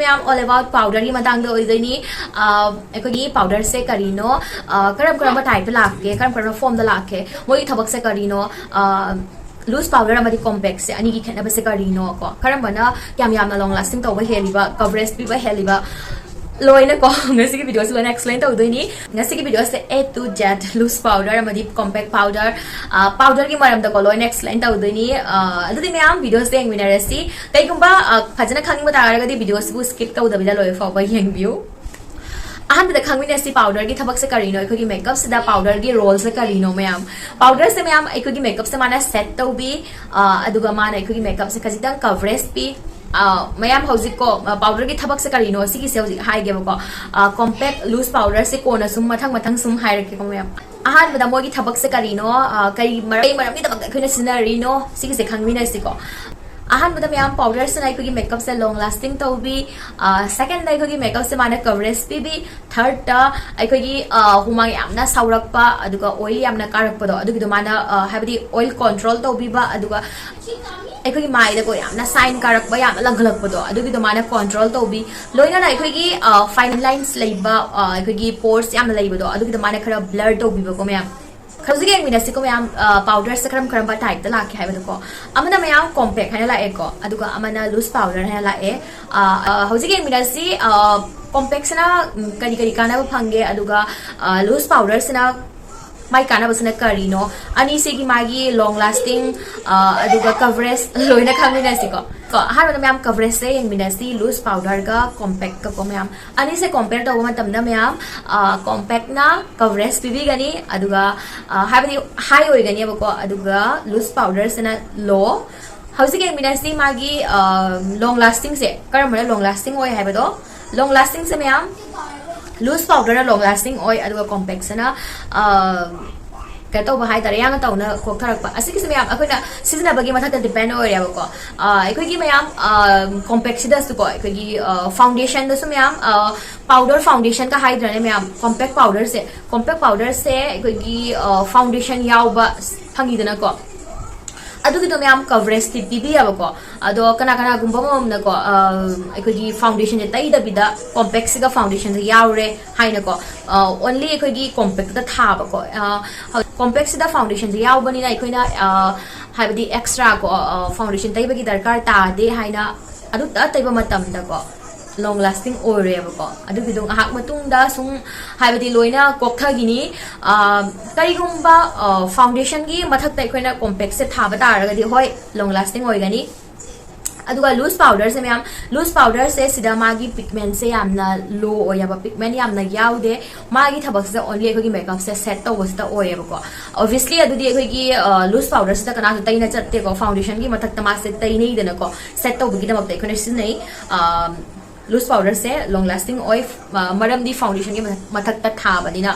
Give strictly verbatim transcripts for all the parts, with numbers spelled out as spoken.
ꯃꯌꯥꯝ, all about powderꯒꯤ ꯃꯇꯥꯡꯗ ꯑꯣꯏꯗꯣꯏꯅꯤ꯫ ꯑ, ꯑꯩꯈꯣꯏꯒꯤ powderꯁꯦ ꯀꯔꯤꯅꯣ, ꯑ, ꯀꯔꯝ ꯀꯔꯝꯕ typeꯇ ꯂꯥꯛꯀꯦ, ꯀꯔꯝ ꯀꯔꯝꯕ formꯗ ꯂꯥꯛꯀꯦ, ꯃꯣꯏꯒꯤ ꯊꯕꯛꯁꯦ ꯀꯔꯤꯅꯣ, ꯑ, loose powder ꯑꯃꯗꯤ compactꯁꯦ ꯑꯅꯤꯒꯤ ꯈꯦꯠꯅꯕꯁꯦ ꯀꯔꯤꯅꯣ ꯀꯣ, ꯀꯔꯝꯕꯅ ꯀꯌꯥꯝ ꯌꯥꯝꯅ long lasting ꯇꯧꯕ ꯍꯦꯜꯂꯤꯕ, coverage ꯄꯤꯕ ꯍꯦꯜꯂꯤꯕ, ꯂꯣꯏꯅ ꯀꯣ, ꯉꯁꯤꯒꯤ videoꯁꯤ ꯂꯣꯏꯅ explain ꯇꯧꯗꯣꯏꯅꯤ꯫ ꯉꯁꯤꯒꯤ videoꯁꯦ A to Z loose powder ꯑꯃꯗꯤ compact powder, ꯑ, powderꯒꯤ ꯃꯔꯝꯗꯀꯣ ꯂꯣꯏꯅ explain ꯇꯧꯗꯣꯏꯅꯤ꯫ ꯑ, ꯑꯗꯨꯗꯤ ꯃꯌꯥꯝ videoꯁꯦ ꯌꯦꯡꯃꯤꯟꯅꯔꯁꯤ꯫ ꯀꯩꯒꯨꯝꯕ, ꯑ, ꯐꯖꯅ ꯈꯪꯅꯤꯡꯕ ꯇꯥꯔꯒꯗꯤ videoꯁꯤꯕꯨ skip ꯇꯧꯗꯕꯤꯗ ꯂꯣꯏꯕ ꯐꯥꯎꯕ ꯌꯦꯡꯕꯤꯌꯨ꯫ ꯑꯍꯥꯟꯕꯗ ꯈꯪꯃꯤꯟꯅꯁꯤ powderꯒꯤ ꯊꯕꯛꯁꯦ ꯀꯔꯤꯅꯣ, ꯑꯩꯈꯣꯏꯒꯤ makeupꯁꯤꯗ powderꯒꯤ roleꯁꯦ ꯀꯔꯤꯅꯣ ꯃꯌꯥꯝ꯫ Powderꯁꯦ ꯃꯌꯥꯝ ꯑꯩꯈꯣꯏꯒꯤ makeupꯁꯦ ꯃꯥꯅ set ꯇꯧꯕꯤ, ꯑ, ꯑꯗꯨꯒ ꯃꯥꯅ ꯑꯩꯈꯣꯏꯒꯤ makeupꯁꯦ ꯈꯖꯤꯛꯇꯪ coverage ꯄꯤ꯫ ꯑ, ꯃꯌꯥꯝ ꯍꯧꯖꯤꯛꯀꯣ, ꯑ, powderꯒꯤ ꯊꯕꯛꯁꯦ ꯀꯔꯤꯅꯣ ꯁꯤꯒꯤꯁꯦ ꯍꯧꯖꯤꯛ ꯍꯥꯏꯒꯦꯕꯀꯣ꯫ ꯑ, compact loose powderꯁꯦ ꯀꯣꯟꯅ ꯁꯨꯝ ꯃꯊꯪ ꯃꯊꯪ ꯁꯨꯝ ꯍꯥꯏꯔꯛꯀꯦꯀꯣ ꯃꯌꯥꯝ꯫ ꯑꯍꯥꯟꯕꯗ ꯃꯣꯏꯒꯤ ꯊꯕꯛꯁꯦ ꯀꯔꯤꯅꯣ, ꯑ, ꯀꯔꯤ ꯃꯔꯝ-, ꯀꯩ ꯃꯔꯝꯒꯤꯗꯃꯛꯇ ꯑꯩꯈꯣꯏꯅ ꯁꯤꯖꯤꯟꯅꯔꯤꯅꯣ ꯁꯤꯒꯤꯁꯦ ꯈꯪꯃꯤꯟꯅꯁꯤꯀꯣ꯫ ꯑꯍꯥꯟꯕꯗ ꯃꯌꯥꯝ powderꯁꯤꯅ ꯑꯩꯈꯣꯏꯒꯤ makeupꯁꯦ long lasting ꯇꯧꯕꯤ, ꯑ, secondꯗ ꯑꯩꯈꯣꯏꯒꯤ makeupꯁꯦ ꯃꯥꯅ coverage ꯄꯤꯕꯤ, thirdꯇ ꯑꯩꯈꯣꯏꯒꯤ, ꯑ, ꯍꯨꯃꯥꯡ ꯌꯥꯝꯅ ꯁꯧꯔꯛꯄ ꯑꯗꯨꯒ oil ꯌꯥꯝꯅ ꯀꯥꯔꯛꯄꯗꯣ ꯑꯗꯨꯒꯤꯗꯣ ꯃꯥꯅ, ꯑ, ꯍꯥꯏꯕꯗꯤ oil control ꯇꯧꯕꯤꯕ ꯑꯗꯨꯒ ꯑꯩꯈꯣꯏꯒꯤ ꯃꯥꯏꯗꯀꯣ ꯌꯥꯝꯅ shine ꯀꯥꯔꯛꯄ, ꯌꯥꯝꯅ ꯂꯪꯈꯠꯂꯛꯄꯗꯣ ꯑꯗꯨꯒꯤꯗꯣ ꯃꯥꯅ control ꯇꯧꯕꯤ꯫ ꯂꯣꯏꯅꯅ ꯑꯩꯈꯣꯏꯒꯤ, ꯑ, fine lines ꯂꯩꯕ, ꯑ, ꯑꯩꯈꯣꯏꯒꯤ pores ꯌꯥꯝꯅ ꯂꯩꯕꯗꯣ ꯑꯗꯨꯒꯤꯗꯣ ꯃꯥꯅ ꯈꯔ blur ꯇꯧꯕꯤꯕꯀꯣ ꯃꯌꯥꯝ꯫ ꯍꯧꯖꯤꯛ ꯌꯦꯡꯃꯤꯟꯅꯁꯤꯀꯣ ꯃꯌꯥꯝ, ꯑ, powderꯁꯦ ꯀꯔꯝ ꯀꯔꯝꯕ typeꯇ ꯂꯥꯛꯀꯦ ꯍꯥꯏꯕꯗꯣꯀꯣ꯫ ꯑꯃꯅ ꯃꯌꯥꯝ compact ꯍꯥꯏꯅ ꯂꯥꯛꯑꯦꯀꯣ, ꯑꯗꯨꯒ ꯑꯃꯅ loose powder ꯍꯥꯏꯅ ꯂꯥꯛꯑꯦ꯫ ꯑ, ꯑ, ꯍꯧꯖꯤꯛ ꯌꯦꯡꯃꯤꯟꯅꯁꯤ, ꯑ, compactꯁꯤꯅ, ꯎꯝ, ꯀꯔꯤ ꯀꯔꯤ ꯀꯥꯟꯅꯕ ꯐꯪꯒꯦ, ꯑꯗꯨꯒ, ꯑ, loose powderꯁꯤꯅ ꯃꯥꯏ ꯀꯥꯟꯅꯕꯁꯤꯅ ꯀꯔꯤꯅꯣ, ꯑꯅꯤꯁꯤꯒꯤ ꯃꯥꯒꯤ long lasting, ꯑ, ꯑꯗꯨꯒ coverage ꯂꯣꯏꯅ ꯈꯪꯃꯤꯟꯅꯁꯤꯀꯣ꯫ ꯀꯣ, ꯑꯍꯥꯟꯕꯗ ꯃꯌꯥꯝ coverageꯁꯦ ꯌꯦꯡꯃꯤꯟꯅꯁꯤ, loose powderꯒ compactꯀꯀꯣ ꯃꯌꯥꯝ꯫ ꯑꯅꯤꯁꯦ compare ꯇꯧꯕ ꯃꯇꯝꯗ ꯃꯌꯥꯝ, ꯑ, compactꯅ coverage ꯄꯤꯕꯤꯒꯅꯤ, ꯑꯗꯨꯒ, ꯑ, ꯍꯥꯏꯕꯗꯤ high ꯑꯣꯏꯒꯅꯦꯕꯀꯣ, ꯑꯗꯨꯒ loose powderꯁꯤꯅ low꯫ ꯍꯧꯖꯤꯛ ꯌꯦꯡꯃꯤꯟꯅꯁꯤ ꯃꯥꯒꯤ, ꯑ, long lastingꯁꯦ, ꯀꯔꯝꯕꯅ long lasting ꯑꯣꯏ ꯍꯥꯏꯕꯗꯣ꯫ Long lastingꯁꯦ ꯃꯌꯥꯝ, loose powderꯅ long lasting ꯑꯣꯏ, ꯑꯗꯨꯒ compactꯁꯤꯅ, ꯑ, ꯀꯩꯅꯣ ꯇꯧꯕ ꯍꯥꯏꯇꯥꯔꯦ, ꯌꯥꯡꯅ ꯇꯧꯅ ꯀꯣꯛꯊꯔꯛꯄ꯫ ꯑꯁꯤꯒꯤꯁꯦ ꯃꯌꯥꯝ ꯑꯩꯈꯣꯏꯅ ꯁꯤꯖꯤꯟꯅꯕꯒꯤ ꯃꯊꯛꯇ depend ꯑꯣꯏꯔꯦꯕꯀꯣ꯫ ꯑ, ꯑꯩꯈꯣꯏꯒꯤ ꯃꯌꯥꯝ, ꯑ, compactꯁꯤꯗꯁꯨꯀꯣ, ꯑꯩꯈꯣꯏꯒꯤ, ꯑ, foundationꯗꯁꯨ ꯃꯌꯥꯝ, ꯑ, powder foundationꯒ ꯍꯥꯏꯗ꯭ꯔꯅꯦ ꯃꯌꯥꯝ, compact powderꯁꯦ, compact powderꯁꯦ ꯑꯩꯈꯣꯏꯒꯤ, ꯑ, foundation ꯌꯥꯎꯕ ꯐꯪꯉꯤꯗꯅꯀꯣ꯫ ꯑꯗꯨꯒꯤꯗꯣ ꯃꯌꯥꯝ coverage ꯇꯤ ꯄꯤꯕꯤꯌꯦꯕꯀꯣ꯫ ꯑꯗꯣ ꯀꯅꯥ ꯀꯅꯥꯒꯨꯝꯕ ꯑꯃꯅꯀꯣ, ꯑ, ꯑꯩꯈꯣꯏꯒꯤ foundation ꯁꯦ ꯇꯩꯗꯕꯤꯗ compact ꯁꯤꯒ foundation ꯁꯦ ꯌꯥꯎꯔꯦ ꯍꯥꯏꯅꯀꯣ, ꯑ, only ꯑꯩꯈꯣꯏꯒꯤ compact ꯇ ꯊꯥꯕꯀꯣ, ꯑ, compact ꯁꯤꯗ foundation ꯁꯦ ꯌꯥꯎꯕꯅꯤꯅ ꯑꯩꯈꯣꯏꯅ, ꯑ, ꯍꯥꯏꯕꯗꯤ extra ꯀꯣ, ꯑ, foundation ꯇꯩꯕꯒꯤ ꯗꯔꯀꯥꯔ ꯇꯥꯗꯦ ꯍꯥꯏꯅ ꯑꯗꯨ ꯇ ꯇꯩꯕ ꯃꯇꯝꯗꯀꯣ long lasting ꯑꯣꯏꯔꯦꯕꯀꯣ꯫ ꯑꯗꯨꯒꯤꯗꯣ ꯉꯥꯏꯍꯥꯛ ꯃꯇꯨꯡꯗ ꯁꯨꯝ, ꯍꯥꯏꯕꯗꯤ ꯂꯣꯏꯅ ꯀꯣꯛꯊꯈꯤꯅꯤ꯫ ꯑ, ꯀꯔꯤꯒꯨꯝꯕ, ꯑ, foundation ꯒꯤ ꯃꯊꯛꯇ ꯑꯩꯈꯣꯏꯅ compact ꯁꯦ ꯊꯥꯕ ꯇꯥꯔꯒꯗꯤ ꯍꯣꯏ, long lasting ꯑꯣꯏꯒꯅꯤ꯫ ꯑꯗꯨꯒ loose powder ꯁꯦ ꯃꯌꯥꯝ, loose powder ꯁꯦ ꯁꯤꯗ ꯃꯥꯒꯤ pigment ꯁꯦ ꯌꯥꯝꯅ low ꯑꯣꯏꯌꯦꯕ, pigment ꯌꯥꯝꯅ ꯌꯥꯎꯗꯦ꯫ ꯃꯥꯒꯤ ꯊꯕꯛꯁꯤꯗ only ꯑꯩꯈꯣꯏꯒꯤ makeup ꯁꯦ set ꯇꯧꯕꯁꯤꯗ ꯑꯣꯏꯌꯦꯕꯀꯣ꯫ Obviously ꯑꯗꯨꯗꯤ ꯑꯩꯈꯣꯏꯒꯤ, ꯑ, loose powder ꯁꯤꯗ ꯀꯅꯥꯁꯨ ꯇꯩꯅ ꯆꯠꯇꯦꯀꯣ, foundation ꯒꯤ ꯃꯊꯛꯇ ꯃꯥꯁꯦ ꯇꯩꯅꯩꯗꯅꯀꯣ, set ꯇꯧꯕꯒꯤꯗꯃꯛꯇ ꯑꯩꯈꯣꯏꯅ ꯁꯤꯖꯤꯟꯅꯩ꯫ ꯑ, loose powder ꯁꯦ long lasting ꯑꯣꯏ, ꯑ, ꯃꯔꯝꯗꯤ foundation ꯒꯤ ꯃꯊꯛ-, ꯃꯊꯛꯇ ꯊꯥꯕꯅꯤꯅ꯫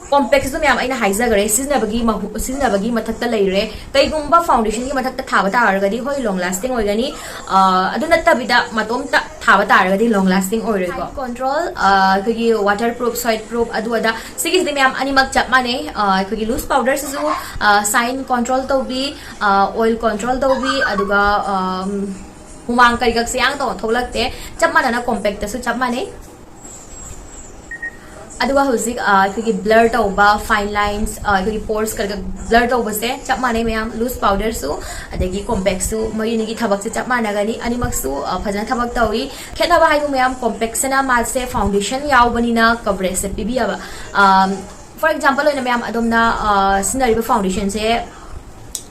Compact ꯁꯨ ꯃꯌꯥꯝ ꯑꯩꯅ ꯍꯥꯏꯖꯈ꯭ꯔꯦ, ꯁꯤꯖꯤꯟꯅꯕꯒꯤ ꯃꯍꯨ-, ꯁꯤꯖꯤꯟꯅꯕꯒꯤ ꯃꯊꯛꯇ ꯂꯩꯔꯦ꯫ ꯀꯩꯒꯨꯝꯕ foundation ꯒꯤ ꯃꯊꯛꯇ ꯊꯥꯕ ꯇꯥꯔꯒꯗꯤ ꯍꯣꯏ, long lasting ꯑꯣꯏꯒꯅꯤ꯫ ꯑ, ꯑꯗꯨ ꯅꯠꯇꯕꯤꯗ ꯃꯇꯣꯝꯇ ꯊꯥꯕ ꯇꯥꯔꯒꯗꯤ long lasting ꯑꯣꯏꯔꯣꯏꯀꯣ꯫ Shine control, ꯑ, ꯑꯩꯈꯣꯏꯒꯤ waterproof, sweatproof, ꯑꯗꯨ ꯑꯗꯥ, ꯁꯤꯒꯤꯁꯤꯗꯤ ꯃꯌꯥꯝ ꯑꯅꯤꯃꯛ ꯆꯞ ꯃꯥꯟꯅꯩ꯫ ꯑ, ꯑꯩꯈꯣꯏꯒꯤ loose powder ꯁꯤꯁꯨ, ꯑ, shine control ꯇꯧꯕꯤ, ꯑ, oil control ꯇꯧꯕꯤ, ꯑꯗꯨꯒ, ꯑꯝ, ꯍꯨꯃꯥꯡ ꯀꯩꯀꯛꯁꯦ ꯌꯥꯝ ꯇꯧꯅ ꯊꯣꯛꯂꯛꯇꯦ, ꯆꯞ ꯃꯥꯟꯅꯅ compact ꯇꯁꯨ ꯆꯞ ꯃꯥꯟꯅꯩ꯫ ꯑꯗꯨꯒ ꯍꯧꯖꯤꯛ, ꯑ, ꯑꯩꯈꯣꯏꯒꯤ blur ꯇꯧꯕ, fine lines, ꯑ, ꯑꯩꯈꯣꯏꯒꯤ pores ꯈꯔ ꯈꯔ blur ꯇꯧꯕꯁꯦ ꯆꯞ ꯃꯥꯟꯅꯩ ꯃꯌꯥꯝ, loose powder ꯁꯨ ꯑꯗꯒꯤ compact ꯁꯨ, ꯃꯣꯏ ꯑꯅꯤꯒꯤ ꯊꯕꯛꯁꯦ ꯆꯞ ꯃꯥꯟꯅꯒꯅꯤ, ꯑꯅꯤꯃꯛꯁꯨ, ꯑ, ꯐꯖꯅ ꯊꯕꯛ ꯇꯧꯏ꯫ ꯈꯦꯠꯅꯕ ꯍꯥꯏꯕꯨ ꯃꯌꯥꯝ, compact ꯁꯤꯅ ꯃꯥꯁꯦ foundation ꯌꯥꯎꯕꯅꯤꯅ coverage ꯁꯦ ꯄꯤꯕꯤꯌꯦꯕ꯫ ꯑꯝ, for example ꯑꯣꯏꯅ ꯃꯌꯥꯝ, ꯑꯗꯣꯝꯅ, ꯑ, ꯁꯤꯖꯤꯟꯅꯔꯤꯕ foundation ꯁꯦ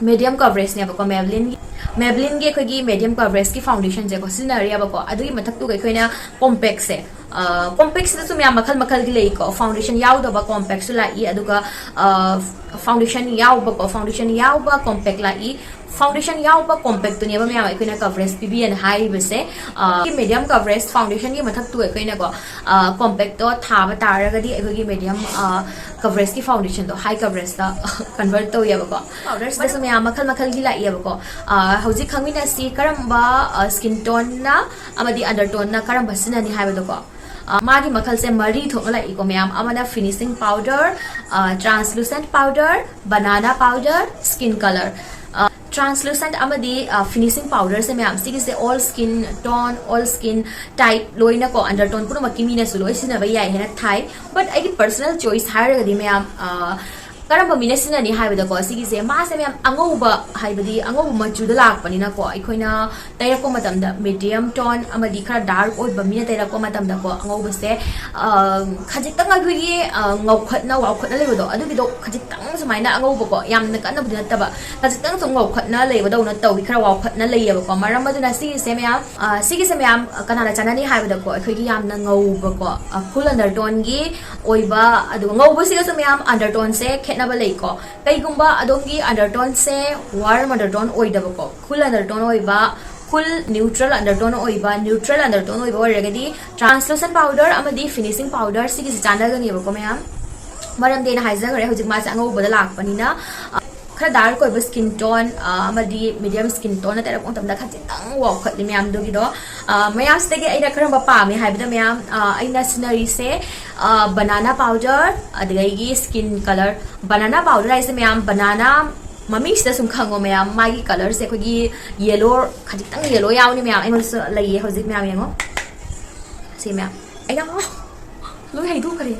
medium coverage ꯅꯦꯕꯀꯣ, Maybelline ꯒꯤ, Maybelline ꯒꯤ ꯑꯩꯈꯣꯏꯒꯤ medium coverage ꯀꯤ foundation ꯁꯦꯀꯣ ꯁꯤꯖꯤꯟꯅꯔꯤꯑꯕꯀꯣ꯫ ꯑꯗꯨꯒꯤ ꯃꯊꯛꯇꯨꯒ ꯑꯩꯈꯣꯏꯅ compact ꯁꯦ, ꯑ, compact ꯁꯤꯗꯁꯨ ꯃꯌꯥꯝ ꯃꯈꯜ ꯃꯈꯜꯒꯤ ꯂꯩꯀꯣ, foundation ꯌꯥꯎꯗꯕ compact ꯁꯨ ꯂꯥꯛꯏ, ꯑꯗꯨꯒ, ꯑ, foundation ꯌꯥꯎꯕꯀꯣ, foundation ꯌꯥꯎꯕ compact ꯂꯥꯛꯏ꯫ Foundation ꯌꯥꯎꯕ compact ꯇꯨꯅꯦꯕ ꯃꯌꯥꯝ ꯑꯩꯈꯣꯏꯅ coverage ꯄꯤꯕꯤꯌꯦꯅ ꯍꯥꯏꯔꯤꯕꯁꯦ꯫ ꯑ, medium coverage foundation ꯒꯤ ꯃꯊꯛꯇꯨ ꯑꯩꯈꯣꯏꯅꯀꯣ, ꯑ, compact ꯇꯣ ꯊꯥꯕ ꯇꯥꯔꯒꯗꯤ ꯑꯩꯈꯣꯏꯒꯤ medium, ꯑ, coverage ꯀꯤ foundation ꯗꯣ high coverage ꯇ convert ꯇꯧꯋꯦꯕꯀꯣ꯫ Powder ꯁꯤꯗꯁꯨ ꯃꯌꯥꯝ ꯃꯈꯜ ꯃꯈꯜꯒꯤ ꯂꯥꯛꯏꯑꯕꯀꯣ꯫ ꯑ, ꯍꯧꯖꯤꯛ ꯈꯪꯃꯤꯟꯅꯁꯤ ꯀꯔꯝꯕ, ꯑ, skin tone ꯅ ꯑꯃꯗꯤ undertone ꯅ ꯀꯔꯝꯕ ꯁꯤꯖꯤꯟꯅꯅꯤ ꯍꯥꯏꯕꯗꯣꯀꯣ꯫ ꯑ, ꯃꯥꯒꯤ ꯃꯈꯜꯁꯦ ꯃꯔꯤ ꯊꯣꯛꯅ ꯂꯥꯛꯏꯀꯣ ꯃꯌꯥꯝ꯫ ꯑꯃꯅ finishing powder, ꯑ, translucent powder, banana powder, skin color꯫ ꯇ꯭ꯔꯥꯟꯁꯂꯨꯁꯦꯟꯠ ꯑꯃꯗꯤ ꯐꯤꯅꯤꯁꯤꯡ ꯄꯥꯎꯗꯔꯁꯦ ꯃꯌꯥꯝ, ꯁꯤꯒꯤꯁꯦ all skin tone, all skin type ꯂꯣꯏꯅꯀꯣ, ꯑꯟꯗꯔꯇꯣꯟ ꯄꯨꯝꯅꯃꯛꯀꯤ ꯃꯤꯅꯁꯨ ꯂꯣꯏ ꯁꯤꯖꯤꯟꯅꯕ ꯌꯥꯏ ꯍꯥꯏꯅ ꯊꯥꯏ꯫ ꯕꯠ ꯑꯩꯒꯤ ꯄꯔꯁꯅꯦꯜ ꯆꯣꯏꯁ ꯍꯥꯏꯔꯒꯗꯤ ꯃꯌꯥꯝ, ꯑ, ꯀꯔꯝꯕ ꯃꯤꯅ ꯁꯤꯖꯤꯟꯅꯅꯤ ꯍꯥꯏꯕꯗꯀꯣ, ꯁꯤꯒꯤꯁꯦ ꯃꯥꯁꯦ ꯃꯌꯥꯝ ꯑꯉꯧꯕ, ꯍꯥꯏꯕꯗꯤ ꯑꯉꯧꯕ ꯃꯆꯨꯗ ꯂꯥꯛꯄꯅꯤꯅꯀꯣ, ꯑꯩꯈꯣꯏꯅ ꯇꯩꯔꯛꯄ ꯃꯇꯝꯗ ꯃꯤꯗꯤꯌꯝ ꯇꯣꯟ ꯑꯃꯗꯤ ꯈꯔ ꯗꯥꯔꯛ ꯑꯣꯏꯕ ꯃꯤꯅ ꯇꯩꯔꯛꯄ ꯃꯇꯝꯗꯀꯣ, ꯑꯉꯧꯕꯁꯦ, ꯑ, ꯈꯖꯤꯛꯇꯪ ꯑꯩꯈꯣꯏꯒꯤ, ꯑ, ꯉꯧꯈꯠꯅ ꯋꯥꯎꯈꯠꯅ ꯂꯩꯕꯗꯣ, ꯑꯗꯨꯒꯤꯗꯣ ꯈꯖꯤꯛꯇꯪ ꯁꯨꯃꯥꯏꯅ ꯑꯉꯧꯕꯀꯣ, ꯌꯥꯝꯅ ꯀꯟꯅꯕꯨꯗꯤ ꯅꯠꯇꯕ, ꯈꯖꯤꯛꯇꯪ ꯁꯨꯝ ꯉꯧꯈꯠꯅ ꯂꯩꯕꯗꯧꯅ ꯇꯧꯏ, ꯈꯔ ꯋꯥꯎꯈꯠꯅ ꯂꯩꯌꯦꯕꯀꯣ꯫ ꯃꯔꯝ ꯑꯗꯨꯅ ꯁꯤꯒꯤꯁꯦ ꯃꯌꯥꯝ, ꯑ, ꯁꯤꯒꯤꯁꯦ ꯃꯌꯥꯝ ꯀꯅꯥꯅ ꯆꯥꯟꯅꯅꯤ ꯍꯥꯏꯕꯗꯀꯣ, ꯑꯩꯈꯣꯏꯒꯤ ꯌꯥꯝꯅ ꯉꯧꯕꯀꯣ, ꯐꯨꯜ ꯑꯟꯗꯔꯇꯣꯟꯒꯤ ꯑꯣꯏꯕ, ꯑꯗꯨꯒ ꯉꯧꯕꯁꯤꯒꯁꯨ ꯃꯌꯥꯝ ꯑꯟꯗꯔꯇꯣꯟꯁꯦ ꯈꯦꯠꯅꯕ ꯂꯩꯀꯣ꯫ ꯀꯩꯒꯨꯝꯕ ꯑꯗꯣꯝꯒꯤ ꯑꯟꯗꯔꯇꯣꯟꯁꯦ ꯋꯥꯔꯝ ꯑꯟꯗꯔꯇꯣꯟ ꯑꯣꯏꯗꯕꯀꯣ, ꯀꯨꯜ ꯑꯟꯗꯔꯇꯣꯟ ꯑꯣꯏꯕ, ꯀꯨꯜ ꯅ꯭ꯌꯨꯇ꯭ꯔꯦꯜ ꯑꯟꯗꯔꯇꯣꯟ ꯑꯣꯏꯕ, ꯅ꯭ꯌꯨꯇ꯭ꯔꯦꯜ ꯑꯟꯗꯔꯇꯣꯟ ꯑꯣꯏꯕ ꯑꯣꯏꯔꯒꯗꯤ ꯇ꯭ꯔꯥꯟꯁꯂꯨꯁꯦꯟ ꯄꯥꯎꯗꯔ ꯑꯃꯗꯤ ꯐꯤꯅꯤꯁꯤꯡ ꯄꯥꯎꯗꯔ ꯁꯤꯒꯤꯁꯦ ꯆꯥꯟꯅꯒꯅꯦꯕꯀꯣ ꯃꯌꯥꯝ꯫ ꯃꯔꯝꯗꯤ ꯑꯩꯅ ꯍꯥꯏꯖꯈ꯭ꯔꯦ, ꯍꯧꯖꯤꯛ ꯃꯥꯁꯦ ꯑꯉꯧꯕꯗ ꯂꯥꯛꯄꯅꯤꯅ, ꯑ, ꯈꯔ ꯗꯥꯔꯛ ꯑꯣꯏꯕ ꯁ꯭ꯀꯤꯟ ꯇꯣꯟ, ꯑ, ꯑꯃꯗꯤ ꯃꯤꯗꯤꯌꯝ ꯁ꯭ꯀꯤꯟ ꯇꯣꯟꯅ ꯇꯩꯔꯛꯄ ꯃꯇꯝꯗ ꯈꯖꯤꯛꯇꯪ ꯋꯥꯎꯈꯠꯂꯤ ꯃꯌꯥꯝꯗꯨꯒꯤꯗꯣ꯫ ꯑ, ꯃꯌꯥꯝꯁꯤꯗꯒꯤ ꯑꯩꯅ ꯀꯔꯝꯕ ꯄꯥꯝꯃꯤ ꯍꯥꯏꯕꯗ ꯃꯌꯥꯝ, ꯑ, ꯑꯩꯅ ꯁꯤꯖꯤꯟꯅꯔꯤꯁꯦ, ꯑ, ꯕꯅꯥꯅꯥ ꯄꯥꯎꯗꯔ, ꯑꯗꯨꯗꯒꯤ ꯁ꯭ꯀꯤꯟ ꯀꯂꯔ꯫ ꯕꯅꯥꯅꯥ ꯄꯥꯎꯗꯔ ꯍꯥꯏꯁꯦ ꯃꯌꯥꯝ, ꯕꯅꯥꯅꯥ ꯃꯃꯤꯡꯁꯤꯗ ꯁꯨꯝ ꯈꯪꯉꯣ ꯃꯌꯥꯝ, ꯃꯥꯒꯤ ꯀꯂꯔꯁꯦ ꯑꯩꯈꯣꯏꯒꯤ ꯌꯦꯂꯣ, ꯈꯖꯤꯛꯇꯪ ꯌꯦꯂꯣ ꯌꯥꯎꯅꯤ ꯃꯌꯥꯝ꯫ ꯑꯩꯉꯣꯟꯗꯁꯨ ꯂꯩꯌꯦ ꯍꯧꯖꯤꯛ ꯃꯌꯥꯝ, ꯌꯦꯡꯉꯣ꯫ ꯁꯤ ꯃꯌꯥꯝ꯫ ꯑꯩꯅ ꯂꯣꯏ ꯍꯩꯗꯣꯛꯈ꯭ꯔꯦ꯫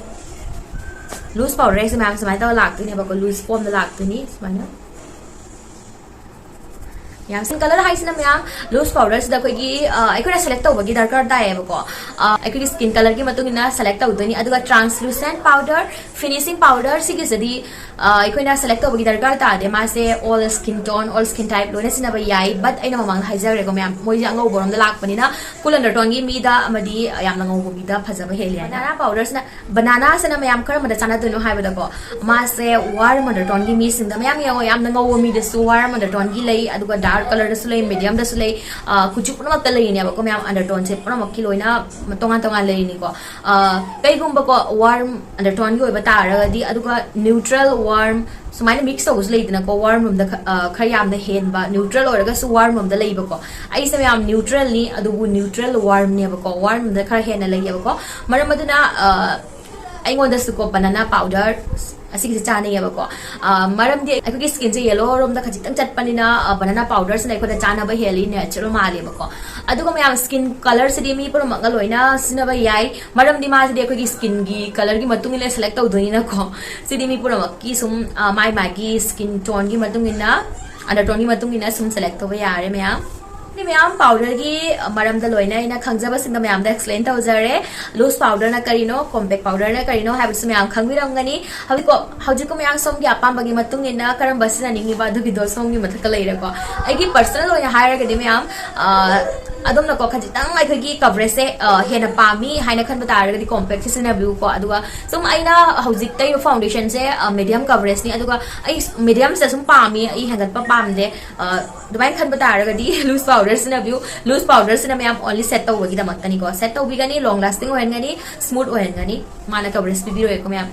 ꯂꯨꯁ ꯄꯥꯎꯗꯔ ꯍꯥꯏꯁꯦ ꯃꯌꯥꯝ ꯁꯨꯃꯥꯏꯅ ꯇꯧꯔ ꯂꯥꯛꯇꯣꯏꯅꯦꯕꯀꯣ, ꯂꯨꯁ ꯐꯣꯝꯗ ꯂꯥꯛꯇꯣꯏꯅꯤ ꯁꯨꯃꯥꯏꯅ꯫ ꯃꯌꯥꯝ ꯁ꯭ꯀꯤꯟ ꯀꯂꯔ ꯍꯥꯏꯁꯤꯅ ꯃꯌꯥꯝ ꯂꯨꯁ ꯄꯥꯎꯗꯔꯁꯤꯗ ꯑꯩꯈꯣꯏꯒꯤ, ꯑ, ꯑꯩꯈꯣꯏꯅ ꯁꯦꯂꯦꯛ ꯇꯧꯕꯒꯤ ꯗꯔꯀꯥꯔ ꯇꯥꯏꯌꯦꯕꯀꯣ꯫ ꯑ, ꯑꯩꯈꯣꯏꯒꯤ ꯁ꯭ꯀꯤꯟ ꯀꯂꯔꯒꯤ ꯃꯇꯨꯡ ꯏꯟꯅ ꯁꯦꯂꯦꯛ ꯇꯧꯗꯣꯏꯅꯤ꯫ ꯑꯗꯨꯒ ꯇ꯭ꯔꯥꯟꯁꯂꯨꯁꯦꯟ ꯄꯥꯎꯗꯔ, ꯐꯤꯅꯤꯁꯤꯡ ꯄꯥꯎꯗꯔ ꯁꯤꯒꯤꯁꯤꯗꯤ, ꯑ, ꯑꯩꯈꯣꯏꯅ ꯁꯦꯂꯦꯛ ꯇꯧꯕꯒꯤ ꯗꯔꯀꯥꯔ ꯇꯥꯗꯦ꯫ ꯃꯥꯁꯦ all skin tone, all skin type ꯂꯣꯏꯅ ꯁꯤꯖꯤꯟꯅꯕ ꯌꯥꯏ꯫ ꯕꯠ ꯑꯩꯅ ꯃꯃꯥꯡꯗ ꯍꯥꯏꯖꯈ꯭ꯔꯦꯀꯣ ꯃꯌꯥꯝ, ꯃꯣꯏꯁꯦ ꯑꯉꯧꯕꯔꯣꯝꯗ ꯂꯥꯛꯄꯅꯤꯅ ꯀꯨꯜ ꯑꯟꯗꯔꯇꯣꯟꯒꯤ ꯃꯤꯗ ꯑꯃꯗꯤ ꯌꯥꯝꯅ ꯉꯧꯕ ꯃꯤꯗ ꯐꯖꯕ ꯍꯦꯜꯂꯤ ꯍꯥꯏꯅ꯫ ꯕꯅꯥꯅꯥ ꯄꯥꯎꯗꯔꯁꯤꯅ, ꯕꯅꯥꯅꯥꯁꯤꯅ ꯃꯌꯥꯝ ꯀꯔꯝꯕꯗ ꯆꯥꯟꯅꯗꯣꯏꯅꯣ ꯍꯥꯏꯕꯗꯀꯣ, ꯃꯥꯁꯦ ꯋꯥꯔꯝ ꯑꯟꯗꯔꯇꯣꯟꯒꯤ ꯃꯤꯁꯤꯡꯗ, ꯃꯌꯥꯝ ꯌꯦꯡꯉꯣ, ꯌꯥꯝꯅ ꯉꯧꯕ ꯃꯤꯗꯁꯨ ꯋꯥꯔꯝ ꯑꯟꯗꯔꯇꯣꯟꯒꯤ ꯂꯩ, ꯑꯗꯨꯒ ꯗꯥꯔꯛ ꯀꯂꯔꯗꯁꯨ ꯂꯩ, ꯃꯤꯗꯤꯌꯝꯗꯁꯨ ꯂꯩ, ꯑ, ꯀꯨꯆꯨ ꯄꯨꯝꯅꯃꯛꯇ ꯂꯩꯔꯤꯅꯦꯕꯀꯣ ꯃꯌꯥꯝ, ꯑꯟꯗꯔꯇꯣꯟꯁꯦ ꯄꯨꯝꯅꯃꯛꯀꯤ ꯂꯣꯏꯅ ꯇꯣꯉꯥꯟ ꯇꯣꯉꯥꯟ ꯂꯩꯔꯤꯅꯤꯀꯣ꯫ ꯑ, ꯀꯩꯒꯨꯝꯕꯀꯣ ꯋꯥꯔꯝ ꯑꯟꯗꯔꯇꯣꯟꯒꯤ ꯑꯣꯏꯕ ꯇꯥꯔꯒꯗꯤ, ꯑꯗꯨꯒ ꯅ꯭ꯌꯨꯇ꯭ꯔꯦꯜ ꯋꯥꯔꯝ ꯁꯨꯃꯥꯏꯅ ꯃꯤꯛꯁ ꯇꯧꯕꯁꯨ ꯂꯩꯗꯅꯀꯣ, ꯋꯥꯔꯝ ꯔꯣꯝꯗ ꯈ-, ꯑ, ꯈꯔ ꯌꯥꯝꯅ ꯍꯦꯟꯕ, ꯅ꯭ꯌꯨꯇ꯭ꯔꯦꯜ ꯑꯣꯏꯔꯒꯁꯨ ꯋꯥꯔꯝ ꯔꯣꯝꯗ ꯂꯩꯕꯀꯣ꯫ ꯑꯩꯁꯦ ꯃꯌꯥꯝ ꯅ꯭ꯌꯨꯇ꯭ꯔꯦꯜꯅꯤ, ꯑꯗꯨꯕꯨ ꯅ꯭ꯌꯨꯇ꯭ꯔꯦꯜ ꯋꯥꯔꯝꯅꯦꯕꯀꯣ, ꯋꯥꯔꯝ ꯔꯣꯝꯗ ꯈꯔ ꯍꯦꯟꯅ ꯂꯩꯌꯦꯕꯀꯣ꯫ ꯃꯔꯝ ꯑꯗꯨꯅ, ꯑ, ꯑꯩꯉꯣꯟꯗꯁꯨꯀꯣ banana powder ꯑꯁꯤꯒꯤꯁꯦ ꯆꯥꯅꯩꯌꯦꯕꯀꯣ꯫ ꯑ, ꯃꯔꯝꯗꯤ ꯑꯩꯈꯣꯏꯒꯤ skinꯁꯦ yellow ꯔꯣꯝꯗ ꯈꯖꯤꯛꯇꯪ ꯆꯠꯄꯅꯤꯅ, ꯑ, banana powderꯁꯤꯅ ꯑꯩꯈꯣꯏꯗ ꯆꯥꯅꯕ ꯍꯦꯜꯂꯤ, natural ꯃꯥꯜꯂꯦꯕꯀꯣ꯫ ꯑꯗꯨꯒ ꯃꯌꯥꯝ, skin colourꯁꯤꯗꯤ ꯃꯤ ꯄꯨꯝꯅꯃꯛꯅ ꯂꯣꯏꯅ ꯁꯤꯖꯤꯟꯅꯕ ꯌꯥꯏ, ꯃꯔꯝꯗꯤ ꯃꯥꯁꯤꯗꯤ ꯑꯩꯈꯣꯏꯒꯤ skinꯒꯤ colourꯒꯤ ꯃꯇꯨꯡ ꯏꯟꯅ select ꯇꯧꯗꯣꯏꯅꯤꯅꯀꯣ꯫ ꯁꯤꯗꯤ ꯃꯤ ꯄꯨꯝꯅꯃꯛꯀꯤ ꯁꯨꯝ, ꯑ, ꯃꯥꯏ ꯃꯥꯒꯤ skin toneꯒꯤ ꯃꯇꯨꯡ ꯏꯟꯅ, undertoneꯒꯤ ꯃꯇꯨꯡ ꯏꯟꯅ ꯁꯨꯝ select ꯇꯧꯕ ꯌꯥꯔꯦ ꯃꯌꯥꯝ꯫ ꯁꯤ ꯃꯌꯥꯝ powderꯒꯤ ꯃꯔꯝꯗ ꯂꯣꯏꯅ ꯑꯩꯅ ꯈꯪꯖꯕꯁꯤꯡꯗꯣ ꯃꯌꯥꯝꯗ explain ꯇꯧꯖꯔꯦ꯫ Loose powderꯅ ꯀꯔꯤꯅꯣ, compact powderꯅ ꯀꯔꯤꯅꯣ ꯍꯥꯏꯕꯁꯨ ꯃꯌꯥꯝ ꯈꯪꯕꯤꯔꯝꯒꯅꯤ꯫ ꯍꯧꯖꯤꯛꯀꯣ, ꯍꯧꯖꯤꯛꯀꯣ ꯃꯌꯥꯝ ꯁꯣꯝꯒꯤ ꯑꯄꯥꯝꯕꯒꯤ ꯃꯇꯨꯡ ꯏꯟꯅ ꯀꯔꯝꯕ ꯁꯤꯖꯤꯟꯅꯅꯤꯡꯉꯤꯕ ꯑꯗꯨꯒꯤꯗꯣ ꯁꯣꯝꯒꯤ ꯃꯊꯛꯇ ꯂꯩꯔꯦꯀꯣ꯫ ꯑꯩꯒꯤ personal ꯑꯣꯏꯅ ꯍꯥꯏꯔꯒꯗꯤ ꯃꯌꯥꯝ, ꯑ, ꯑꯗꯣꯝꯅꯀꯣ ꯈꯖꯤꯛꯇꯪ ꯑꯩꯈꯣꯏꯒꯤ coverageꯁꯦ, ꯑ, ꯍꯦꯟꯅ ꯄꯥꯝꯃꯤ ꯍꯥꯏꯅ ꯈꯟꯕ ꯇꯥꯔꯒꯗꯤ compactꯁꯦ ꯁꯤꯖꯤꯟꯅꯕꯤꯌꯨꯀꯣ꯫ ꯑꯗꯨꯒ ꯁꯨꯝ ꯑꯩꯅ ꯍꯧꯖꯤꯛ ꯇꯩꯕ foundationꯁꯦ, ꯑ, medium coverageꯅꯤ, ꯑꯗꯨꯒ ꯑꯩ mediumꯁꯦ ꯁꯨꯝ ꯄꯥꯝꯃꯤ, ꯑꯩ ꯍꯦꯟꯒꯠꯄ ꯄꯥꯝꯗꯦ꯫ ꯑ, ꯑꯗꯨꯃꯥꯏꯅ ꯈꯟꯕ ꯇꯥꯔꯒꯗꯤ loose powder ꯁꯤꯖꯤꯟꯅꯕꯤꯌꯨ꯫ Loose powder ꯁꯤꯅ ꯃꯌꯥꯝ only set ꯇꯧꯕꯒꯤꯗꯃꯛꯇꯅꯤꯀꯣ꯫ Set ꯇꯧꯕꯤꯒꯅꯤ, long lasting ꯑꯣꯏꯍꯟꯒꯅꯤ, smooth ꯑꯣꯏꯍꯟꯒꯅꯤ, ꯃꯥꯅ coverage ꯄꯤꯕꯤꯔꯣꯏꯀꯣ ꯃꯌꯥꯝ꯫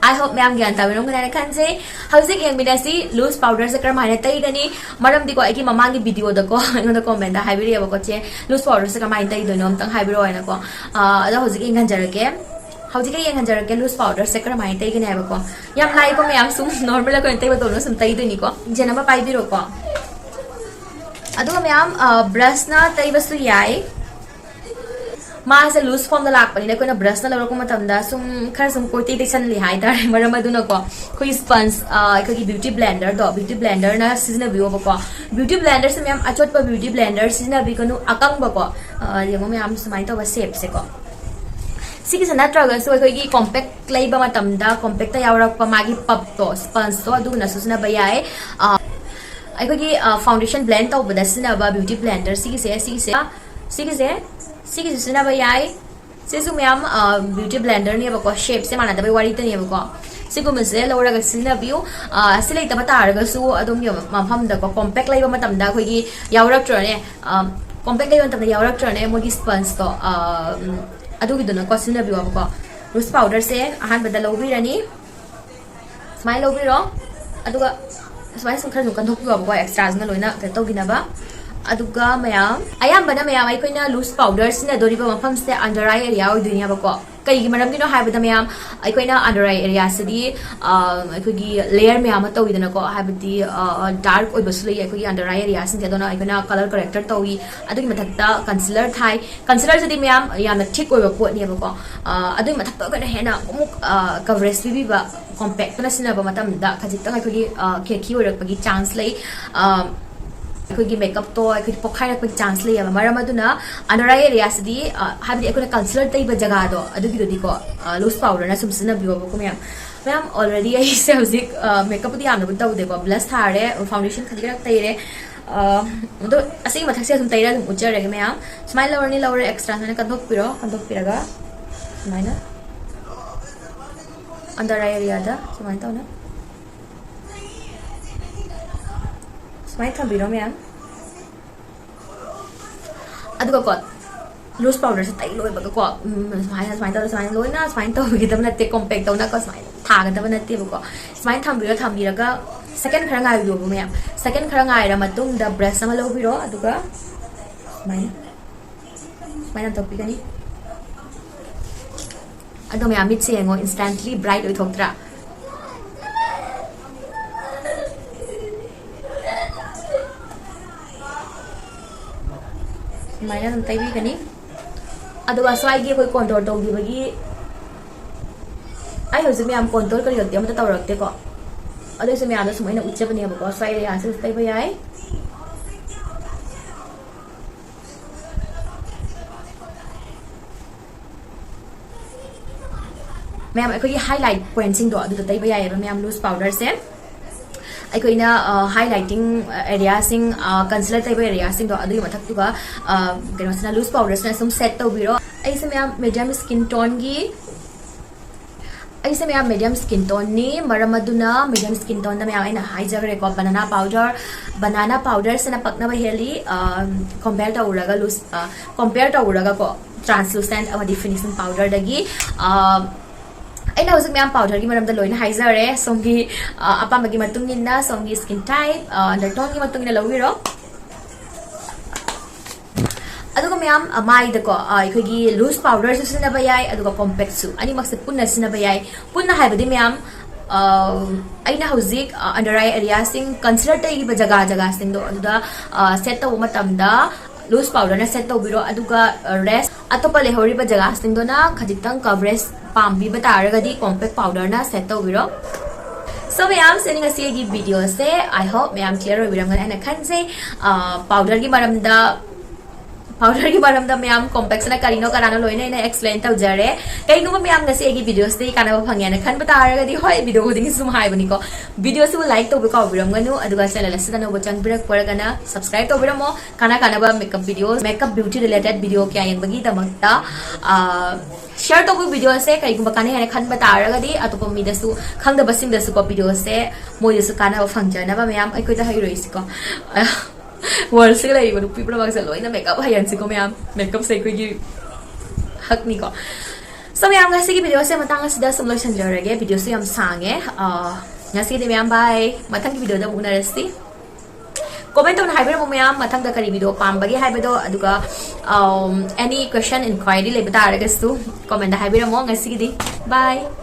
I hope ꯃꯌꯥꯝ ꯒ꯭ꯌꯥꯟ ꯇꯥꯕꯤꯔꯝꯒꯅꯤ ꯍꯥꯏꯅ ꯈꯟꯖꯩ꯫ ꯍꯧꯖꯤꯛ ꯌꯦꯡꯃꯤꯟꯅꯁꯤ loose powderꯁꯦ ꯀꯔꯝꯍꯥꯏꯅ ꯇꯩꯒꯅꯤ꯫ ꯃꯔꯝꯗꯤꯀꯣ, ꯑꯩꯒꯤ ꯃꯃꯥꯡꯒꯤ videoꯗꯀꯣ ꯑꯩꯉꯣꯟꯗ commentꯇ ꯍꯥꯏꯕꯤꯔꯛꯑꯦꯕꯀꯣ, "ꯆꯦ, loose powderꯁꯦ ꯀꯃꯥꯏꯅ ꯇꯩꯗꯣꯏꯅꯣ ꯑꯝꯇꯪ ꯍꯥꯏꯕꯤꯔꯛꯑꯣ" ꯍꯥꯏꯅꯀꯣ꯫ ꯑ, ꯑꯗꯣ ꯍꯧꯖꯤꯛ ꯌꯦꯡꯍꯟꯖꯔꯛꯀꯦ꯫ ꯍꯧꯖꯤꯛ ꯑꯩ ꯌꯦꯡꯍꯟꯖꯔꯛꯀꯦ loose powderꯁꯦ ꯀꯔꯝꯍꯥꯏꯅ ꯇꯩꯒꯅꯤ ꯍꯥꯏꯕꯀꯣ꯫ ꯌꯥꯝ ꯂꯥꯏꯀꯣ ꯃꯌꯥꯝ, ꯁꯨꯝ normal ꯑꯩꯈꯣꯏꯅ ꯇꯩꯕꯗꯧꯅ ꯁꯨꯝ ꯇꯩꯗꯣꯏꯅꯤꯀꯣ꯫ ꯖꯦꯟ ꯑꯃ ꯄꯥꯏꯕꯤꯔꯣꯀꯣ꯫ ꯑꯗꯨꯒ ꯃꯌꯥꯝ, ꯑ, brushꯅ ꯇꯩꯕꯁꯨ ꯌꯥꯏ꯫ ꯃꯥꯁꯦ loose formꯗ ꯂꯥꯛꯄꯅꯤꯅ ꯑꯩꯈꯣꯏꯅ brushꯅ ꯂꯧꯔꯛꯄ ꯃꯇꯝꯗ ꯁꯨꯝ ꯈꯔ ꯁꯨꯝ ꯀꯣꯏꯇꯩ ꯇꯩꯁꯜꯂꯤ ꯍꯥꯏꯇꯥꯔꯦ꯫ ꯃꯔꯝ ꯑꯗꯨꯅꯀꯣ ꯑꯩꯈꯣꯏꯒꯤ sponge, ꯑ, ꯑꯩꯈꯣꯏꯒꯤ beauty blenderꯗꯣ, beauty blenderꯅ ꯁꯤꯖꯤꯟꯅꯕꯤꯌꯣꯕꯀꯣ꯫ Beauty blenderꯁꯦ ꯃꯌꯥꯝ ꯑꯆꯣꯠꯄ beauty blender ꯁꯤꯖꯤꯟꯅꯕꯤꯒꯅꯨ, ꯑꯀꯪꯕꯀꯣ꯫ ꯑ, ꯌꯦꯡꯉꯣ ꯃꯌꯥꯝ, ꯁꯨꯃꯥꯏꯅ ꯇꯧꯕ shapeꯁꯦꯀꯣ꯫ ꯁꯤꯒꯤꯁꯦ ꯅꯠꯇ꯭ꯔꯒꯁꯨ ꯑꯩꯈꯣꯏꯒꯤ compact ꯂꯩꯕ ꯃꯇꯝꯗ compactꯇ ꯌꯥꯎꯔꯛꯄ ꯃꯥꯒꯤ pubꯇꯣ, spongeꯇꯣ, ꯑꯗꯨꯒꯨꯝꯕꯅꯁꯨ ꯁꯤꯖꯤꯟꯅꯕ ꯌꯥꯏ꯫ ꯑ, ꯑꯩꯈꯣꯏꯒꯤ, ꯑ, foundation blend ꯇꯧꯕꯗ ꯁꯤꯖꯤꯟꯅꯕ beauty blender ꯁꯤꯒꯤꯁꯦ, ꯁꯤꯒꯤꯁꯦ, ꯁꯤꯒꯤꯁꯦ, ꯁꯤꯒꯤꯁꯨ ꯁꯤꯖꯤꯟꯅꯕ ꯌꯥꯏ꯫ ꯁꯤꯁꯨ ꯃꯌꯥꯝ, ꯑ, beauty blenderꯅꯦꯕꯀꯣ, shapeꯁꯦ ꯃꯥꯟꯅꯗꯕꯩ ꯋꯥꯔꯤꯇꯅꯦꯕꯀꯣ꯫ ꯁꯤꯒꯨꯝꯕꯁꯦ ꯂꯧꯔꯒ ꯁꯤꯖꯤꯟꯅꯕꯤꯌꯨ꯫ ꯑ, ꯁꯤ ꯂꯩꯇꯕ ꯇꯥꯔꯒꯁꯨ ꯑꯗꯣꯝꯒꯤ ꯃꯐꯝꯗꯀꯣ, compact ꯂꯩꯕ ꯃꯇꯝꯗ ꯑꯩꯈꯣꯏꯒꯤ ꯌꯥꯎꯔꯛꯇ꯭ꯔꯅꯦ, ꯑ, compact ꯂꯩꯕ ꯃꯇꯝꯗ ꯌꯥꯎꯔꯛꯇ꯭ꯔꯅꯦ ꯃꯣꯏꯒꯤ spongeꯇꯣ, ꯑ, ꯎꯝ, ꯑꯗꯨꯒꯤꯗꯨꯅꯀꯣ ꯁꯤꯖꯤꯟꯅꯕꯤꯌꯣꯕꯀꯣ꯫ Loose powderꯁꯦ ꯑꯍꯥꯟꯕꯗ ꯂꯧꯕꯤꯔꯅꯤ꯫ ꯁꯨꯃꯥꯏꯅ ꯂꯧꯕꯤꯔꯣ꯫ ꯑꯗꯨꯒ ꯁꯨꯃꯥꯏꯅ ꯁꯨꯝ ꯈꯔ ꯁꯨꯝ ꯀꯟꯊꯣꯛꯄꯤꯌꯣꯕꯀꯣ, extraꯁꯤꯅ ꯂꯣꯏꯅ ꯀꯩꯅꯣ ꯇꯧꯈꯤꯅꯕ꯫ ꯑꯗꯨꯒ ꯃꯌꯥꯝ, ꯑꯌꯥꯝꯕꯅ ꯃꯌꯥꯝ ꯑꯩꯈꯣꯏꯅ ꯂꯨꯁ ꯄꯥꯎꯗꯔ ꯁꯤꯖꯤꯟꯅꯗꯣꯔꯤꯕ ꯃꯐꯝꯁꯦ ꯑꯟꯗꯔ ꯑꯥꯏ ꯑꯦꯔꯤꯌꯥ ꯑꯣꯏꯗꯣꯏꯅꯦꯕꯀꯣ꯫ ꯀꯩꯒꯤ ꯃꯔꯝꯒꯤꯅꯣ ꯍꯥꯏꯕꯗ ꯃꯌꯥꯝ, ꯑꯩꯈꯣꯏꯅ ꯑꯟꯗꯔ ꯑꯥꯏ ꯑꯦꯔꯤꯌꯥꯁꯤꯗꯤ ꯑꯩꯈꯣꯏꯒꯤ ꯂꯦꯌꯔ ꯃꯌꯥꯝ ꯑꯃ ꯇꯧꯋꯤꯗꯅꯀꯣ, ꯍꯥꯏꯕꯗꯤ ꯗꯥꯔꯛ ꯑꯣꯏꯕꯁꯨ ꯂꯩ ꯑꯩꯈꯣꯏꯒꯤ ꯑꯟꯗꯔ ꯑꯥꯏ ꯑꯦꯔꯤꯌꯥꯁꯤꯡꯁꯦ, ꯑꯗꯨꯅ ꯑꯩꯈꯣꯏꯅ ꯀꯂꯔ ꯀꯔꯦꯛꯇꯔ ꯇꯧꯏ꯫ ꯑꯗꯨꯒꯤ ꯃꯊꯛꯇ ꯀꯟꯁꯤꯂꯔ ꯊꯥꯏ꯫ ꯀꯟꯁꯤꯂꯔꯁꯤꯗꯤ ꯃꯌꯥꯝ ꯌꯥꯝꯅ ꯊꯤꯛ ꯑꯣꯏꯕ ꯄꯣꯠꯅꯦꯕꯀꯣ꯫ ꯑꯗꯨꯒꯤ ꯃꯊꯛꯇ ꯑꯩꯈꯣꯏꯅ ꯍꯦꯟꯅ ꯑꯃꯨꯛ ꯀꯕꯔꯦꯖ ꯄꯤꯕꯤꯕ, ꯀꯣꯝꯄꯦꯛꯇꯅ ꯁꯤꯖꯤꯟꯅꯕ ꯃꯇꯝꯗ ꯈꯖꯤꯛꯇꯪ ꯑꯩꯈꯣꯏꯒꯤ ꯈꯦꯈꯤ ꯑꯣꯏꯔꯛꯄꯒꯤ ꯆꯥꯟꯁ ꯂꯩ꯫ ꯑꯩꯈꯣꯏꯒꯤ ꯃꯦꯀꯞꯇꯣ ꯑꯩꯈꯣꯏꯒꯤ ꯄꯣꯛꯈꯥꯏꯔꯛꯄꯒꯤ ꯆꯥꯟꯁ ꯂꯩꯌꯦꯕ꯫ ꯃꯔꯝ ꯑꯗꯨꯅ ꯑꯟꯗꯔ ꯑꯥꯏ ꯑꯦꯔꯤꯌꯥꯁꯤꯗꯤ, ꯍꯥꯏꯕꯗꯤ ꯑꯩꯈꯣꯏꯅ ꯀꯟꯁꯤꯂꯔ ꯇꯩꯕ ꯖꯒꯥꯗꯣ, ꯑꯗꯨꯒꯤꯗꯨꯗꯤꯀꯣ, ꯂꯨꯁ ꯄꯥꯎꯗꯔꯅ ꯁꯨꯝ ꯁꯤꯖꯤꯟꯅꯕꯤꯌꯣꯕꯀꯣ ꯃꯌꯥꯝ꯫ ꯃꯌꯥꯝ, ꯑꯣꯜꯔꯦꯗꯤ ꯑꯩꯁꯦ ꯍꯧꯖꯤꯛ ꯃꯦꯀꯞꯄꯨꯗꯤ ꯌꯥꯝꯅꯕꯨꯗꯤ ꯇꯧꯗꯦꯀꯣ, ꯕ꯭ꯂꯁ ꯊꯥꯔꯦ, ꯐꯥꯎꯟꯗꯦꯁꯟ ꯈꯖꯤꯛ ꯈꯔ ꯇꯩꯔꯦ꯫ ꯑꯗꯣ ꯑꯁꯤꯒꯤ ꯃꯊꯛꯁꯦ ꯑꯗꯨꯝ ꯇꯩꯔꯒ ꯑꯗꯨꯝ ꯎꯠꯆꯔꯒꯦ ꯃꯌꯥꯝ꯫ ꯁꯨꯃꯥꯏꯅ ꯂꯧꯔꯅꯤ, ꯂꯧꯔꯦ, ꯑꯦꯛꯁꯇ꯭ꯔꯥ ꯁꯨꯃꯥꯏꯅ ꯀꯟꯊꯣꯛꯄꯤꯔꯣ꯫ ꯀꯟꯊꯣꯛꯄꯤꯔꯒ ꯁꯨꯃꯥꯏꯅ ꯑꯟꯗꯔ ꯑꯥꯏ ꯑꯦꯔꯤꯌꯥꯗ ꯁꯨꯃꯥꯏꯅ ꯇꯧꯅ ꯁꯨꯃꯥꯏꯅ ꯊꯝꯕꯤꯔꯣ ꯃꯌꯥꯝ꯫ ꯑꯗꯨꯒꯀꯣ, ꯂꯨꯁ ꯄꯥꯎꯗꯔꯁꯦ ꯇꯩ ꯂꯣꯏꯕꯒꯀꯣ, ꯎꯝ, ꯁꯨꯃꯥꯏꯅ, ꯁꯨꯃꯥꯏꯅ ꯇꯧꯔ, ꯁꯨꯃꯥꯏꯅ ꯂꯣꯏꯅ ꯁꯨꯃꯥꯏꯅ ꯇꯧꯕꯤꯒꯗꯕ ꯅꯠꯇꯦ, ꯀꯣꯝꯄꯦꯛ ꯇꯧꯅꯀꯣ ꯁꯨꯃꯥꯏꯅ ꯊꯥꯒꯗꯕ ꯅꯠꯇꯦꯕꯀꯣ꯫ ꯁꯨꯃꯥꯏꯅ ꯊꯝꯕꯤꯔꯣ, ꯊꯝꯕꯤꯔꯒ ꯁꯦꯀꯦꯟ ꯈꯔ ꯉꯥꯏꯕꯤꯌꯣꯕ ꯃꯌꯥꯝ꯫ ꯁꯦꯀꯦꯟ ꯈꯔ ꯉꯥꯏꯔ ꯃꯇꯨꯡꯗ ꯕ꯭ꯔꯁ ꯑꯃ ꯂꯧꯕꯤꯔꯣ, ꯑꯗꯨꯒ ꯁꯨꯃꯥꯏꯅ, ꯁꯨꯃꯥꯏꯅ ꯇꯧꯕꯤꯒꯅꯤ꯫ ꯑꯗꯣ ꯃꯌꯥꯝ, ꯃꯤꯠꯁꯦ ꯌꯦꯡꯉꯣ, ꯏꯟꯁꯇꯦꯟꯠꯂꯤ ꯕ꯭ꯔꯥꯏꯠ ꯑꯣꯏꯊꯣꯛꯇ꯭ꯔꯥ? ꯁꯨꯃꯥꯏꯅ ꯑꯗꯨꯝ ꯇꯩꯕꯤꯒꯅꯤ꯫ ꯑꯗꯨꯒ ꯁ꯭ꯋꯥꯏꯒꯤ ꯑꯩꯈꯣꯏ ꯀꯣꯟꯇꯣꯔ ꯇꯧꯈꯤꯕꯒꯤ, ꯑꯩ ꯍꯧꯖꯤꯛ ꯃꯌꯥꯝ ꯀꯣꯟꯇꯣꯔ ꯀꯔꯤ ꯀꯔꯤ ꯑꯃꯇ ꯇꯧꯔꯛꯇꯦꯀꯣ꯫ ꯑꯗꯨꯏꯁꯨ ꯃꯌꯥꯝꯗ ꯁꯨꯝ ꯑꯩꯅ ꯎꯠꯆꯕꯅꯦꯕꯀꯣ꯫ ꯁ꯭ꯋꯥꯏ ꯑꯦꯔꯤꯌꯥꯁꯤꯗꯁꯨ ꯇꯩꯕ ꯌꯥꯏ꯫ ꯃꯌꯥꯝ, ꯑꯩꯈꯣꯏꯒꯤ ꯍꯥꯏꯂꯥꯏꯠ ꯄꯣꯏꯟꯠꯁꯤꯡꯗꯣ ꯑꯗꯨꯗ ꯇꯩꯕ ꯌꯥꯏꯑꯕ ꯃꯌꯥꯝ, ꯂꯨꯁ ꯄꯥꯎꯗꯔꯁꯦ꯫ ꯑꯩꯈꯣꯏꯅ ꯍꯥꯏꯂꯥꯏꯇꯤꯡ ꯑꯦꯔꯤꯌꯥꯁꯤꯡ, ꯀꯟꯁꯤꯂꯔ ꯇꯩꯕ ꯑꯦꯔꯤꯌꯥꯁꯤꯡꯗꯣ ꯑꯗꯨꯒꯤ ꯃꯊꯛꯇꯨꯒ, ꯀꯩꯅꯣꯁꯤꯅ, ꯂꯨꯁ ꯄꯥꯎꯗꯔꯁꯤꯅ ꯁꯨꯝ ꯁꯦꯠ ꯇꯧꯕꯤꯔꯣ꯫ ꯑꯩꯁꯦ ꯃꯌꯥꯝ ꯃꯦꯗꯤꯌꯝ ꯁ꯭ꯀꯤꯟ ꯇꯣꯟꯒꯤ, ꯑꯩꯁꯦ ꯃꯌꯥꯝ ꯃꯦꯗꯤꯌꯝ ꯁ꯭ꯀꯤꯟ ꯇꯣꯟꯅꯤ꯫ ꯃꯔꯝ ꯑꯗꯨꯅ ꯃꯦꯗꯤꯌꯝ ꯁ꯭ꯀꯤꯟ ꯇꯣꯟꯗ ꯃꯌꯥꯝ ꯑꯩꯅ ꯍꯥꯏꯖꯈ꯭ꯔꯦꯀꯣ, ꯕꯅꯥꯅꯥ ꯄꯥꯎꯗꯔ, ꯕꯅꯥꯅꯥ ꯄꯥꯎꯗꯔꯁꯤꯅ ꯄꯛꯅꯕ ꯍꯦꯜꯂꯤ, ꯀꯝꯄꯦꯌꯔ ꯇꯧꯔꯒ ꯂꯨꯁ, ꯀꯝꯄꯦꯌꯔ ꯇꯧꯔꯒꯀꯣ, ꯇ꯭ꯔꯥꯟꯁꯂꯨꯁꯦꯟꯠ ꯑꯃꯗꯤ ꯐꯤꯅꯤꯁꯤꯡ ꯄꯥꯎꯗꯔꯗꯒꯤ꯫ ꯑꯩꯅ ꯍꯧꯖꯤꯛ ꯃꯌꯥꯝ ꯄꯥꯎꯗꯔꯒꯤ ꯃꯔꯝꯗ ꯂꯣꯏꯅ ꯍꯥꯏꯖꯔꯦ꯫ ꯁꯣꯝꯒꯤ ꯑꯄꯥꯝꯕꯒꯤ ꯃꯇꯨꯡ ꯏꯟꯅ, ꯁꯣꯝꯒꯤ ꯁ꯭ꯀꯤꯟ ꯇꯥꯏꯞ, ꯑꯟꯗꯔ ꯇꯣꯟꯒꯤ ꯃꯇꯨꯡ ꯏꯟꯅ ꯂꯧꯕꯤꯔꯣ꯫ ꯃꯌꯥꯝ, ꯑ, ꯃꯥꯏꯗꯀꯣ, ꯑ, ꯑꯩꯈꯣꯏꯒꯤ ꯂꯨꯁ ꯄꯥꯎꯗꯔꯁꯨ ꯁꯤꯖꯤꯟꯅꯕ ꯌꯥꯏ, ꯑꯗꯨꯒ ꯀꯣꯝꯄꯦꯛꯁꯨ, ꯑꯅꯤꯃꯛꯁꯦ ꯄꯨꯟꯅ ꯁꯤꯖꯤꯟꯅꯕ ꯌꯥꯏ꯫ ꯄꯨꯟꯅ ꯍꯥꯏꯕꯗꯤ ꯃꯌꯥꯝ, ꯑ, ꯑꯩꯅ ꯍꯧꯖꯤꯛ, ꯑ, under eye areaꯁꯤꯡ, concealer ꯇꯩꯔꯤꯕ ꯖꯒꯥ ꯖꯒꯥꯁꯤꯡꯗꯣ ꯑꯗꯨꯗ, ꯑ, set ꯇꯧꯕ ꯃꯇꯝꯗ ꯂꯨꯁ ꯄꯥꯎꯗꯔꯅ set ꯇꯧꯕꯤꯔꯣ, ꯑꯗꯨꯒ, ꯑ, rest ꯑꯇꯣꯞꯄ ꯂꯩꯍꯧꯔꯤꯕ ꯖꯒꯥꯁꯤꯡꯗꯨꯅ ꯈꯖꯤꯛꯇꯪ coverage ꯄꯥꯝꯕꯤꯕ ꯇꯥꯔꯒꯗꯤ ꯀꯣꯝꯄꯦꯛ ꯄꯥꯎꯗꯔꯅ set ꯇꯧꯕꯤꯔꯣ꯫ So ꯃꯌꯥꯝ, ꯁꯤꯅꯤ ꯉꯁꯤ ꯑꯩꯒꯤ videoꯁꯦ꯫ I hope ꯃꯌꯥꯝ clear ꯑꯣꯏꯕꯤꯔꯝꯒꯅꯤ ꯍꯥꯏꯅ ꯈꯟꯖꯩ꯫ ꯑ, ꯄꯥꯎꯗꯔꯒꯤ ꯃꯔꯝꯗ, ꯄꯥꯎꯗꯔꯒꯤ ꯃꯔꯝꯗ ꯃꯌꯥꯝ ꯀꯣꯝꯄꯦꯛꯁꯅ ꯀꯔꯤꯅꯣ ꯀꯅꯥꯅꯣ ꯂꯣꯏꯅ ꯑꯩꯅ explain ꯇꯧꯖꯔꯦ꯫ ꯀꯩꯒꯨꯝꯕ ꯃꯌꯥꯝ ꯉꯁꯤ ꯑꯩꯒꯤ videoꯁꯤꯗꯒꯤ ꯀꯥꯟꯅꯕ ꯐꯪꯉꯦꯅ ꯈꯟꯕ ꯇꯥꯔꯒꯗꯤ, ꯍꯣꯏ, video ꯈꯨꯗꯤꯡꯒꯤ ꯁꯨꯝ ꯍꯥꯏꯕꯅꯤꯀꯣ, videoꯁꯤꯕꯨ like ꯇꯧꯕ ꯀꯥꯎꯕꯤꯔꯝꯒꯅꯨ, ꯑꯗꯨꯒ channel ꯑꯁꯤꯗ ꯑꯅꯧꯕ ꯆꯪꯕꯤꯔꯛꯄ ꯑꯣꯏꯔꯒꯅ subscribe ꯇꯧꯕꯤꯔꯝꯃꯣ꯫ ꯀꯥꯟꯅ ꯀꯥꯟꯅꯕ makeup videos, makeup beauty related video ꯀꯌꯥ ꯌꯦꯡꯕꯒꯤꯗꯃꯛꯇ, ꯑ, share ꯇꯧꯕ videoꯁꯦ ꯀꯩꯒꯨꯝꯕ ꯀꯥꯟꯅꯩ ꯍꯥꯏꯅ ꯈꯟꯕ ꯇꯥꯔꯒꯗꯤ ꯑꯇꯣꯞꯄ ꯃꯤꯗꯁꯨ, ꯈꯪꯗꯕꯁꯤꯡꯗꯁꯨꯀꯣ, videoꯁꯦ ꯃꯣꯏꯗꯁꯨ ꯀꯥꯟꯅꯕ ꯐꯪꯖꯅꯕ ꯃꯌꯥꯝ ꯑꯩꯈꯣꯏꯗ ꯍꯩꯔꯣꯏꯁꯤꯀꯣ꯫ Worldꯁꯤꯗ ꯂꯩꯔꯤꯕ ꯅꯨꯄꯤ ꯄꯨꯝꯅꯃꯛꯁꯦ ꯂꯣꯏꯅ makeup ꯍꯩꯍꯟꯁꯤꯀꯣ ꯃꯌꯥꯝ꯫ Makeupꯁꯦ ꯑꯩꯈꯣꯏꯒꯤ ꯍꯛꯅꯤꯀꯣ꯫ So ꯃꯌꯥꯝ, ꯉꯁꯤꯒꯤ videoꯁꯦ ꯃꯇꯥꯡ ꯑꯁꯤꯗ ꯁꯨꯝ ꯂꯣꯏꯁꯤꯟꯖꯔꯒꯦ꯫ Videoꯁꯨ ꯌꯥꯝ ꯁꯥꯡꯉꯦ꯫ ꯑ, ꯉꯁꯤꯒꯤꯗꯤ ꯃꯌꯥꯝ bye꯫ ꯃꯊꯪꯒꯤ videoꯗ ꯑꯃꯨꯛ ꯎꯅꯔꯁꯤ꯫ Comment ꯇꯧꯅ ꯍꯥꯏꯕꯤꯔꯝꯃꯣ ꯃꯌꯥꯝ, ꯃꯊꯪꯗ ꯀꯔꯤ video ꯄꯥꯝꯕꯒꯦ ꯍꯥꯏꯕꯗꯣ, ꯑꯗꯨꯒ, um, any question inquiry ꯂꯩꯕ ꯇꯥꯔꯒꯁꯨ commentꯇ ꯍꯥꯏꯕꯤꯔꯝꯃꯣ꯫ ꯉꯁꯤꯒꯤꯗꯤ bye꯫